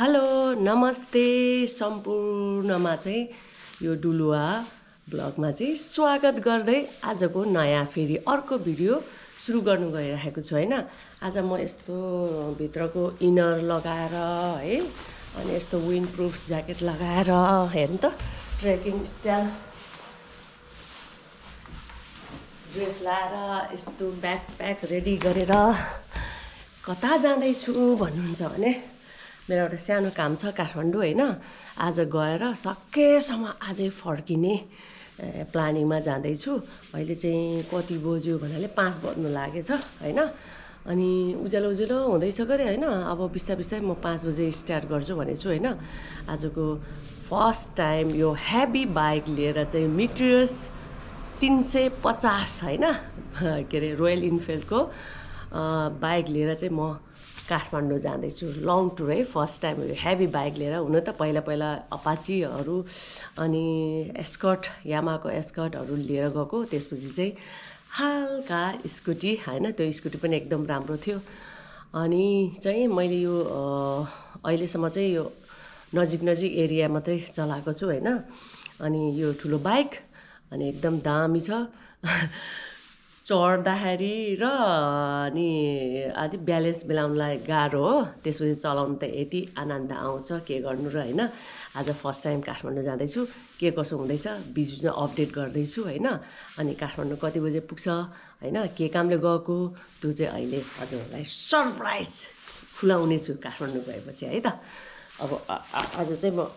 Hello नमस्ते सम्पूर्णमा चाहिँ यो डुलुवा ब्लगमा चाहिँ स्वागत गर्दै आजको नयाँ फेरि अर्को भिडियो सुरु गर्नु गइरहेको छु हैन। आज म यस्तो भित्रको इनर लगाएर है अनि यस्तो विन्ड प्रुफ ज्याकेट लगाएर हेर्नु त ट्रेकिङ स्टाइल ड्रेस लाएर यस्तो ब्याकप्याक रेडी गरेर कता जाँदैछु भन्नुहुन्छ भने मेरो एउटा सानो काम छ काठमाडौँ हैन। आज गएर सकेसम्म आजै फर्किने प्लानिङमा जाँदैछु। अहिले चाहिँ कति बज्यो भन्नाले 5 बज्नु लागेछ हैन। अनि उज्यालो उज्यालो हुँदैछ गरे हैन। अब बिस्तारै बिस्तारै म 5 बजे स्टार्ट गर्छु भनेछु हैन। आजको फर्स्ट टाइम यो हेभी बाइक लिएर चाहिँ मिटियर्स 350 हैन के अरे रोयल इनफिल्डको बाइक लिएर चाहिँ म काठमाडौँ जाँदैछु। लङ टुर है, फर्स्ट टाइम यो हेभी बाइक लिएर। हुन त पहिला पहिला अपाचीहरू अनि एस्कर्ट यामाको एस्कर्टहरू लिएर गएको। त्यसपछि चाहिँ हल्का स्कुटी हैन, त्यो स्कुटी पनि एकदम राम्रो थियो। अनि चाहिँ मैले यो अहिलेसम्म चाहिँ यो नजिक नजिक एरिया मात्रै चलाएको छु हैन। अनि यो ठुलो बाइक अनि एकदम दामी छ चढ्दाखेरि र अनि अलि ब्यालेन्स मिलाउनलाई गाह्रो हो। त्यसपछि चलाउनु त यति आनन्द आउँछ के गर्नु र हैन। आज फर्स्ट टाइम काठमाडौँ जाँदैछु, के कसो हुँदैछ बिचबिचमा अपडेट गर्दैछु हैन। अनि काठमाडौँ कति बजे पुग्छ हैन, के कामले गएको त्यो चाहिँ अहिले हजुरहरूलाई सरप्राइज खुलाउने छु काठमाडौँ गएपछि है त। अब आज चाहिँ म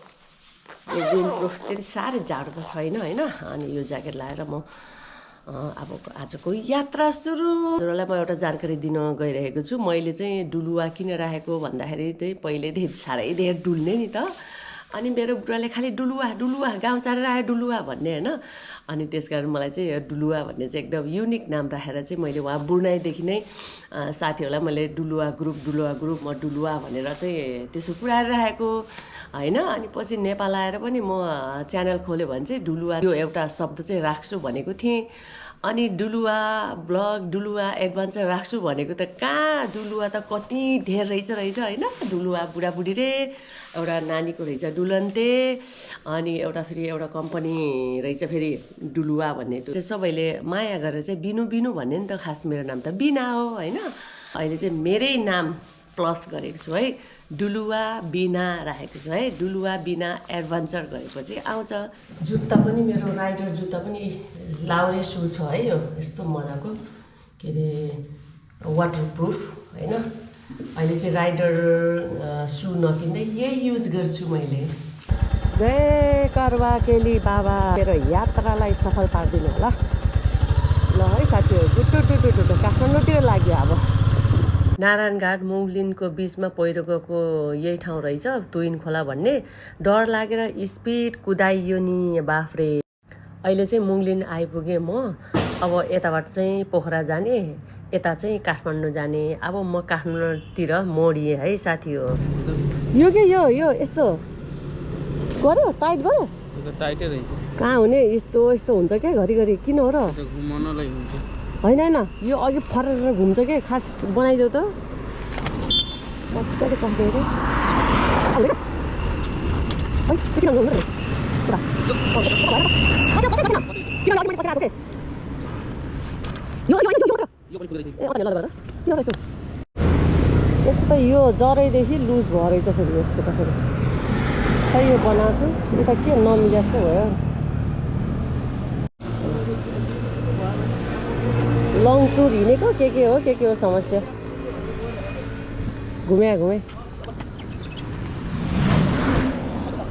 विन्ड प्रुफ त्यति साह्रै जाडो त छैन हैन। अनि यो ज्याकेट लाएर म अब आजको यात्रा सुरु। हजुरहरूलाई म एउटा जानकारी दिन गइरहेको छु। मैले चाहिँ डुलुवा किन राखेको भन्दाखेरि चाहिँ पहिल्यैदेखि साह्रै धेरै डुल्ने नि त। अनि मेरो बुढाले खालि डुलुवा डुलुवा गाउँ चारेर आयो डुलुवा भन्ने हैन। अनि त्यसकारण मलाई चाहिँ डुलुवा भन्ने चाहिँ एकदम युनिक नाम राखेर चाहिँ मैले उहाँ बुढ्नैदेखि नै साथीहरूलाई मैले डुलुवा ग्रुप म डुलुवा भनेर चाहिँ त्यसो पुऱ्याएर राखेको हैन। अनि पछि नेपाल आएर पनि म च्यानल खोल्यो भने चाहिँ डुलुवा यो एउटा शब्द चाहिँ राख्छु भनेको थिएँ। अनि डुलुवा ब्लग डुलुवा एडभेन्चर राख्छु भनेको त कहाँ, डुलुवा त कति धेर रहेछ हैन। डुलुवा बुढाबुढी रे, एउटा नानीको रहेछ डुलन्ते, अनि एउटा फेरि एउटा कम्पनी रहेछ फेरि डुलुवा भन्ने। त्यो सबैले माया गरेर चाहिँ बिनु बिनु भन्ने नि त। खास मेरो नाम त बिना हो हैन। अहिले चाहिँ मेरै नाम प्लस गरेको छु है, डुलुवा बिना राखेको छु है। डुलुवा बिना एडभेन्चर गएपछि आउँछ। जुत्ता पनि मेरो राइडर जुत्ता पनि लाउरे सु छ है। यो यस्तो मजाको के अरे वाटरप्रुफ हैन। अहिले चाहिँ राइडर सु नकिन्दै यही युज गर्छु मैले। जय करवा केली बाबा मेरो यात्रालाई सफल पारिदिनु होला ल है साथीहरू। टुटु काठमाडौँतिर लाग्यो। अब नारायणघाट मुगलिनको बिचमा पहिरो गएको यही ठाउँ रहेछ तुइन खोला भन्ने। डर लागेर स्पिड कुदाइयो नि बाफ्रे। अहिले चाहिँ मुगलिन आइपुगेँ म। अब यताबाट चाहिँ पोखरा जाने, यता चाहिँ काठमाडौँ जाने। अब म काठमाडौँतिर मोडिएँ है साथी हो। यो के यो यस्तो गर्यो टाइट गर्यो टाइटै रहेछ। कहाँ हुने यस्तो यस्तो हुन्छ क्या घरिघरि किन हो र? घुमाउनलाई हुन्छ होइन होइन यो अघि फरेर घुम्छ क्या। खास बनाइदेऊ त मजाले कस्दै रे। यसको त यो जरैदेखि लुज भयो रहेछ फेरि यसको त फेरि। खै यो बनाएको छु यो त के नमिले जस्तो भयो। लङ टुर हिँडेको के हो समस्या। घुमे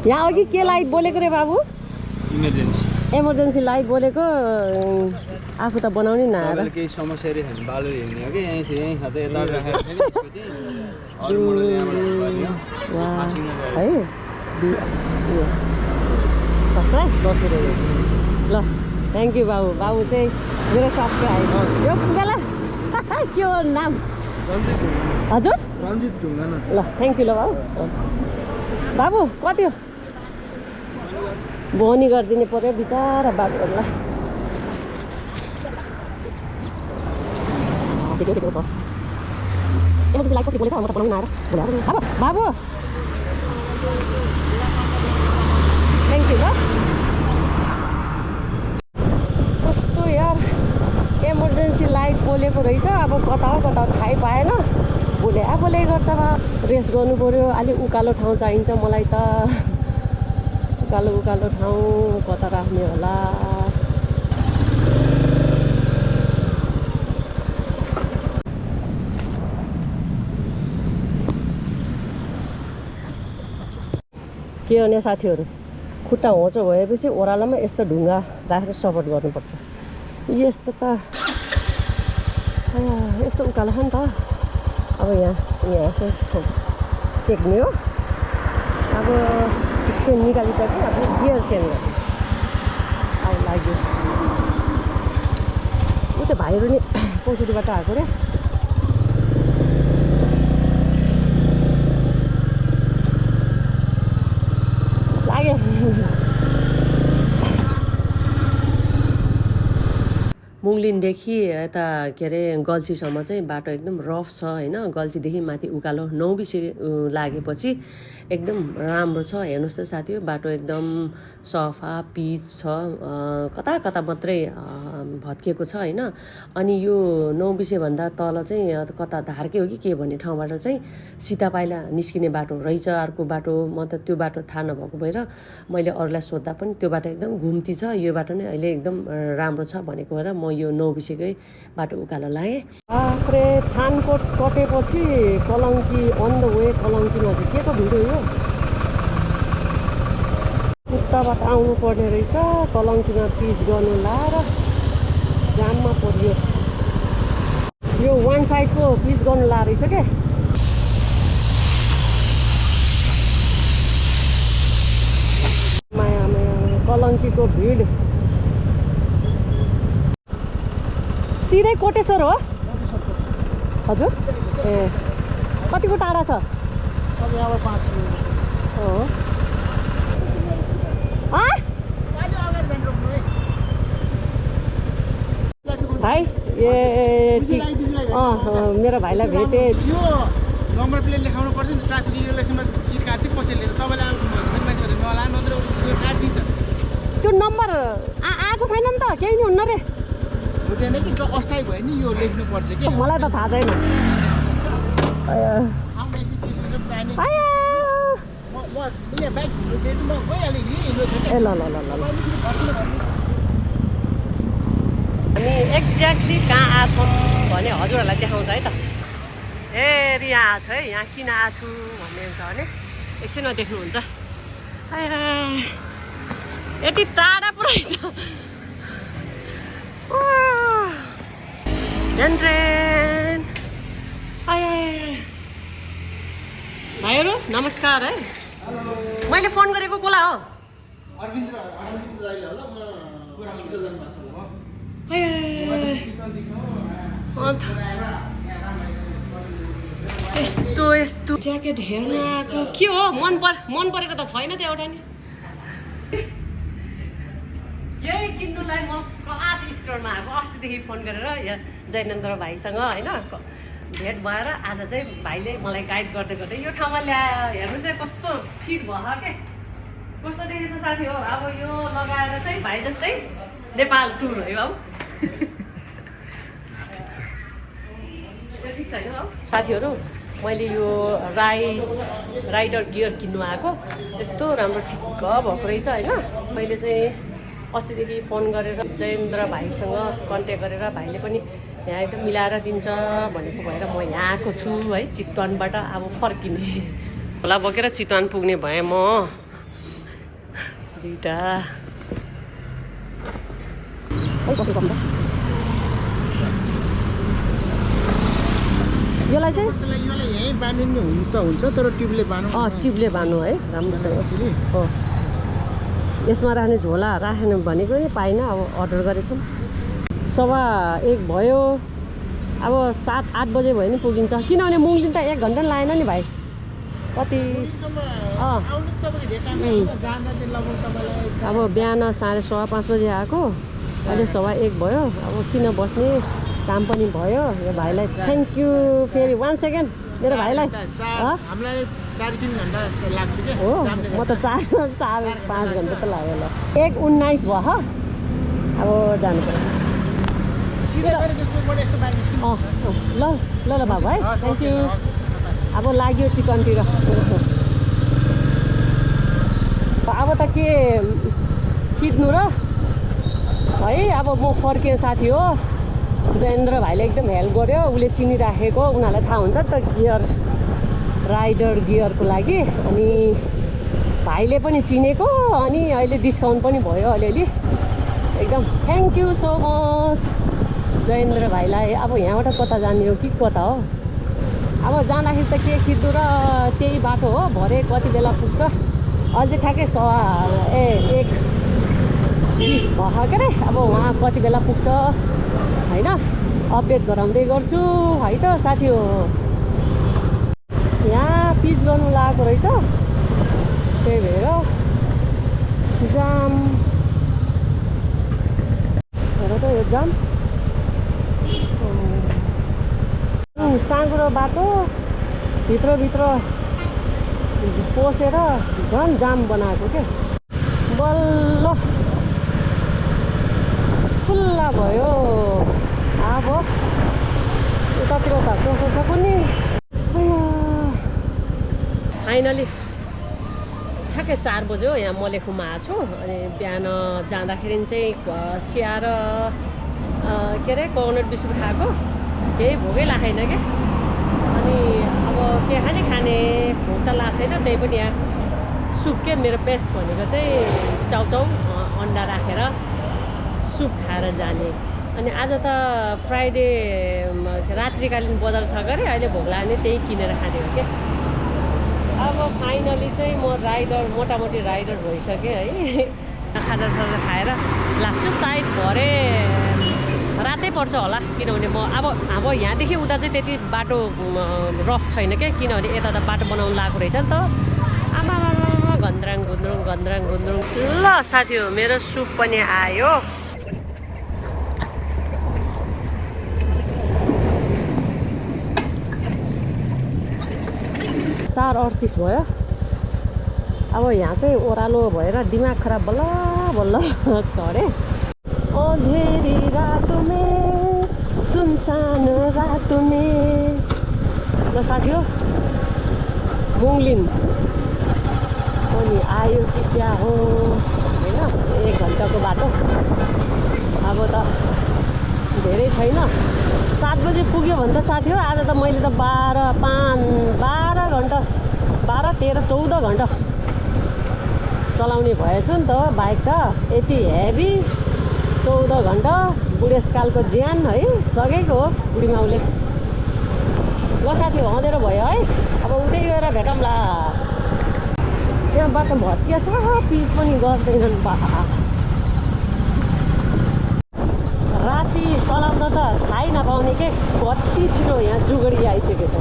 यहाँ अघि के लाइट बोलेको रे बाबु? इमर्जेन्सी लाइट बोलेको। आफू त बनाउने नआएर केही समस्या रहेछ भने बालो हिँड्ने हो कि यहीँ खाँदै यता राखेर फेरि यसपछि अरू मोडल यहाँबाट भयो है। सब्सक्राइब ल थ्याङ्क यू बाबु। बाबु चाहिँ मेरो सब्सक्राइब यो पुगेला के हो नाम? हजुर रञ्जित ढुङ्गाना। ल थ्याङ्क यू ल बाबु। बाबु कति हो? बोनी गरिदिनु पर्यो बिचारा बाबुहरूलाई। एमर्जेन्सी लाइट कसरी बोलेछ म त बनाउनु आएर बोले बाबु थ्याङ्क यू ल कस्तो यार इमर्जेन्सी लाइट बोलेको रहेछ अब कता हो कता थाहै पाएन बोले गर्छ रेस्ट गर्नु पऱ्यो अलिक उकालो ठाउँ चाहिन्छ मलाई त उकालो ठाउँ कता राख्ने होला के हो नि साथीहरू खुट्टा होचो भएपछि ओह्रालोमा यस्तो ढुङ्गा राखेर सपोर्ट गर्नुपर्छ यस्तो त यस्तो उकालो छ नि त अब यहाँ चाहिँ टेक्ने हो अब स्ट्यान्ड निकालिसक्यो अब गियर चेन्ज गर्ने अब लाग्यो ऊ त्यो भाइहरू नि पछुटिबाट आएको रे लाग्यो मुङलिनदेखि यता के अरे गल्छीसम्म चाहिँ बाटो एकदम रफ छ होइन गल्छीदेखि माथि उकालो 9 बिसी लागेपछि एकदम राम्रो छ हेर्नुहोस् त साथी बाटो एकदम सफा पिच छ कता कता मात्रै भत्किएको छ होइन अनि यो 9 बिसेभन्दा तल चाहिँ कता धार्के हो कि के भन्ने ठाउँबाट चाहिँ सीता पाइला निस्किने बाटो रहेछ अर्को बाटो म त त्यो बाटो थाहा नभएको भएर मैले अरूलाई सोद्धा पनि त्यो बाटो एकदम घुम्ती छ यो बाटो नै अहिले एकदम राम्रो छ भनेको भएर म यो 9 बिसेकै बाटो उकालो लागेँ आखिर थानकोट कटेपछि कलङ्की अन द वे कलङ्कीमा चाहिँ के को भिडियो यो उताबाट आउनु पर्ने रहेछ कलङ्कीमा पिच गर्नु लाएर जाममा परियो यो वान साइडको पिच गर्नु ला रहेछ के माया कलङ्कीको भिड सिधै कोटेश्वर हो हजुर ए कतिको टाढा छ हो भाइ ए मेरो भाइलाई भेटे यो नम्बर प्लेट लेखाउनु पर्छ नि ट्राफिक रेगुलेसनमा सिट काट्छ कसैले तपाईँले छोरी मान्छेहरू नला नत्र त्यो काटिदिन्छ त्यो नम्बर आएको छैन नि त केही नि हुन्न रे हुँदैन कि जो अस्थायी भयो नि यो लेख्नु पर्छ कि मलाई त थाहा छैन ए ल हामी एक्ज्याक्टली कहाँ आछौँ भने हजुरहरूलाई देखाउँछ है त ए यहाँ आएको छ है यहाँ किन आएको छु भन्ने हुन्छ भने एकछिनमा देख्नुहुन्छ यति टाढा पुरै छ ट्रेन भाइहरू नमस्कार है मैले फोन गरेको कोला हो यस्तो ज्याकेट हेर्न आएको के हो मन परेको त छैन त एउटा नि यही किन्नुलाई म क्लास स्टोरमा आएको अस्तिदेखि फोन गरेर यहाँ जयनन्द्र भाइसँग होइन भेट भएर आज चाहिँ भाइले मलाई गाइड गर्दै गर्दै यो ठाउँमा ल्यायो हेर्नुहोस् है कस्तो फिट भयो के कस्तो देखेछ साथी हो अब यो लगाएर चाहिँ भाइ जस्तै नेपाल टुर है बाबु ठिक छैन हौ साथीहरू मैले यो राइडर गियर किन्नु आएको यस्तो राम्रो ठिक्क भएको रहेछ होइन मैले चाहिँ अस्तिदेखि फोन गरेर जयेन्द्र भाइसँग कन्ट्याक्ट गरेर भाइले पनि यहाँ एकदम मिलाएर दिन्छ भनेको भएर म यहाँ आएको छु है चितवनबाट अब फर्किने होला बोकेर चितवन पुग्ने भएँ म दुईटा यसलाई चाहिँ यहीँ बाँधिनु त हुन्छ तर ट्युबले बाँध्नु ट्युबले बाँध्नु है राम्रोसँग हो यसमा राख्ने झोला राखेन भनेको नि पाइनँ अब अर्डर गरेछौँ 1:15 भयो अब 7-8 बजे भयो नि पुगिन्छ किनभने मुङलिन त 1 घन्टा लागेन नि भाइ कति अब बिहान 4:15 बजे आएको अहिले 1:15 भयो अब किन बस्ने काम पनि भयो यो भाइलाई थ्याङ्क यू फेरि 1 सेकेन्ड मेरो भाइलाई हामीलाई 3.5 घन्टा लाग्छ क्या हो जामले म त 4-5 घन्टा त लाग्यो ल 1:19 भयो अब जानु पर्यो सिधै गएर त्यो चोकबाट यस्तो बाहिर निस्किनु ल ल ल बाबु है थ्याङ्क यू अब लाग्यो चिकनतिर अब त के खिच्नु र है अब म फर्केँ साथी हो जयेन्द्र भाइले एकदम हेल्प गर्यो उसले चिनिराखेको उनीहरूलाई थाहा हुन्छ नि त गियर राइडर गियरको लागि अनि भाइले पनि चिनेको अनि अहिले डिस्काउन्ट पनि भयो अलिअलि एकदम thank you so much Jayendra भाइलाई अब यहाँबाट कता जाने हो कि कता हो अब जाँदाखेरि त के खिच्नु र त्यही बाटो हो भरे कति बेला पुग्छ अझै ठ्याक्कै 1:20 भयो के अरे अब उहाँ कति बेला पुग्छ होइन अपडेट गराउँदै गर्छु है त साथी हो यहाँ पिच गर्नु लागेको रहेछ त्यही भएर जाम हेर त यो जाम साँगुरो बाटो भित्र पसेर झन् जाम बनाएको क्या बल्ल खुल्ला भयो अब उतातिर त कसो पनि फाइनली ठ्याक्कै 4 बज्यो यहाँ मलेखुमा आएको छु अनि बिहान जाँदाखेरि चाहिँ चिया र के अरे कोकोनट बिस्कुट खाएको केही भोकै लागेन क्या अनि अब के खाने भोक त लागेको छैन त्यही पनि यहाँ सुप के मेरो बेस्ट भनेको चाहिँ चाउचाउ अन्डा राखेर सुप खाएर जाने अनि आज त फ्राइडे रात्रिकालीन बजार छ गरे अहिले भोक लाग्ने त्यही किनेर खाने हो क्या अब फाइनली चाहिँ म राइडर मोटामोटी राइडर भइसकेँ है खाजासाजा खाएर लाग्छु सायद भरे रातै पर्छ होला किनभने म अब यहाँदेखि उता चाहिँ त्यति बाटो रफ छैन क्या किनभने यता त बाटो बनाउनु लागेको रहेछ नि त आमा घन्द्राङ घुन्द्रुङ ल साथी हो मेरो सुप पनि आयो 4:38 भयो अब यहाँ चाहिँ ओह्रालो भएर दिमाग खराब बल्ल चढे अँधेरी रात में सुनसान रात में ल साथी हो मुङलिन अनि आयो कि क्या हो होइन 1 घन्टाको बाटो अब त धेरै छैन 7 बजे पुग्यो भने त साथी हो आज त मैले त 12 घन्टा 12, 13, 14 घन्टा चलाउने भएछु नि त बाइक त यति हेभी 14 घन्टा बुढेसकालको ज्यान है सकेको हो बुढी माउले ल साथी हो अँधेरो भयो है अब उतै गएर भेटौँला त्यहाँ बाटो भत्किया छ पिच पनि गर्दैनन् राति चलाउँदा त थाहै नपाउने के कति छिटो यहाँ जुगडी आइसकेको छ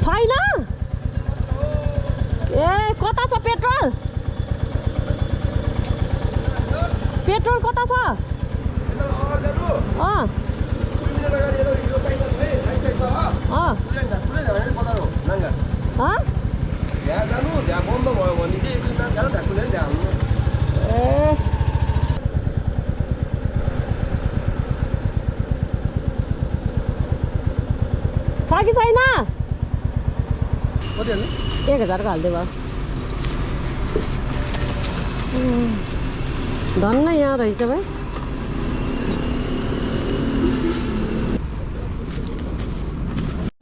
छैन ए कता छ पेट्रोल कता छ छ कि छैन 1000 को हाल्दै भयो धन्न यहाँ रहेछ भाइ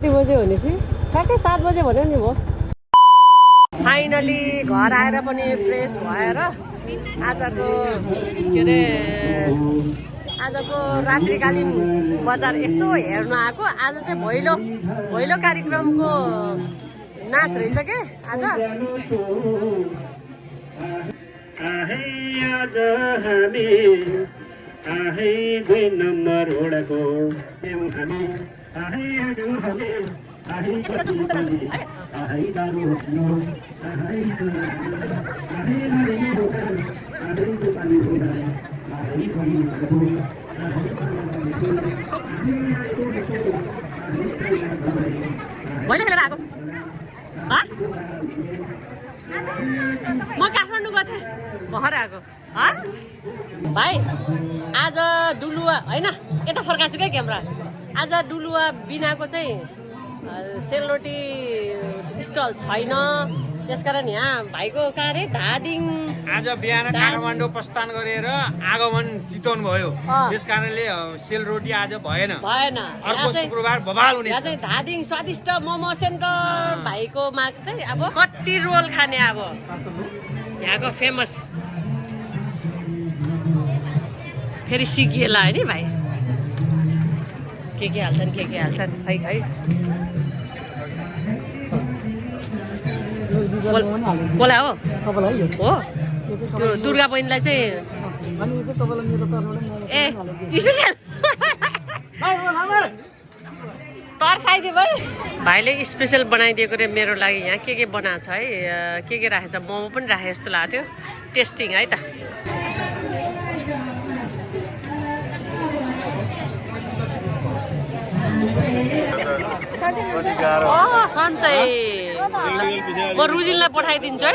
कति बजे भनेपछि ठ्याक्कै 7 बजे भन्यो नि भयो फाइनली घर आएर पनि फ्रेस भएर आजको के अरे आजको रात्रिकालीन बजार यसो हेर्न आएको आज चाहिँ भैलो कार्यक्रमको नाच रहेछ के आज आज हामी 2 नम्बर ओडाको हामी मैले खेलेर आएको म काठमाडौँ गएको थिएँ भर्खर आएको भाइ आज डुलुवा होइन यता फर्काएको छु क्या क्यामेरा आज डुलुवा बिनाको चाहिँ सेलरोटी स्टल छैन त्यसकारण यहाँ भाइको कहाँ अरे धादिङ आज बिहान काठमाडौँ प्रस्थान गरेर आगमन चितवन भयो त्यस कारणले सेलरोटी आज भएन अर्को शुक्रबार बवाल हुने यहाँ चाहिँ धादिङ स्वादिष्ट मोमो सेन्टर भाइको मा चाहिँ अब कट्टी रोल खाने अब यहाँको फेमस फेरि सिकिएला होइन भाइ के हाल्छन् के हाल्छन् खै कोला हो हो त्यो दुर्गा बहिनीलाई चाहिँ ए स्पेसल तर्साइदियो भाइ भाइले स्पेसल बनाइदिएको रे मेरो लागि यहाँ के बनाएको छ है के राखेको छ मोमो पनि राखे जस्तो लागेको थियो टेस्टिङ है त सन्चै म रुजिनलाई पठाइदिन्छु है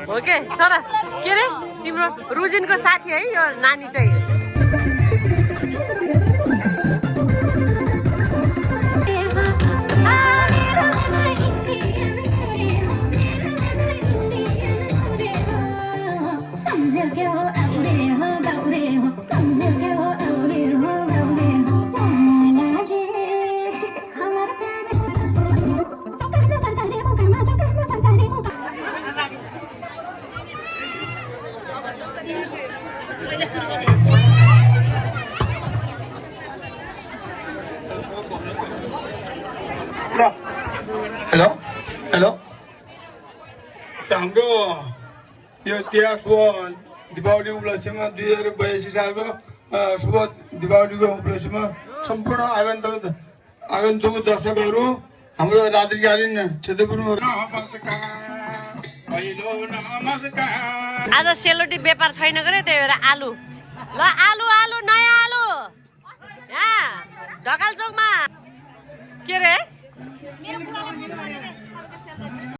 हो के छोरा के रे तिम्रो रुजिनको साथी है यो नानी चाहिँ हेलो हाम्रो यो त्यहाँ शुभ दीपावली उपलक्ष्यमा 2082 सालको शुभ दीपावलीको उपलक्ष्यमा सम्पूर्ण आगन्तुक दर्शकहरू हाम्रो रात्रिकालीन क्षेत्रपुरमा आज सेलरोटी व्यापार छैन गरे त्यही भएर आलु ल आलु नयाँ आलु यहाँ ढकाल चोकमा के रे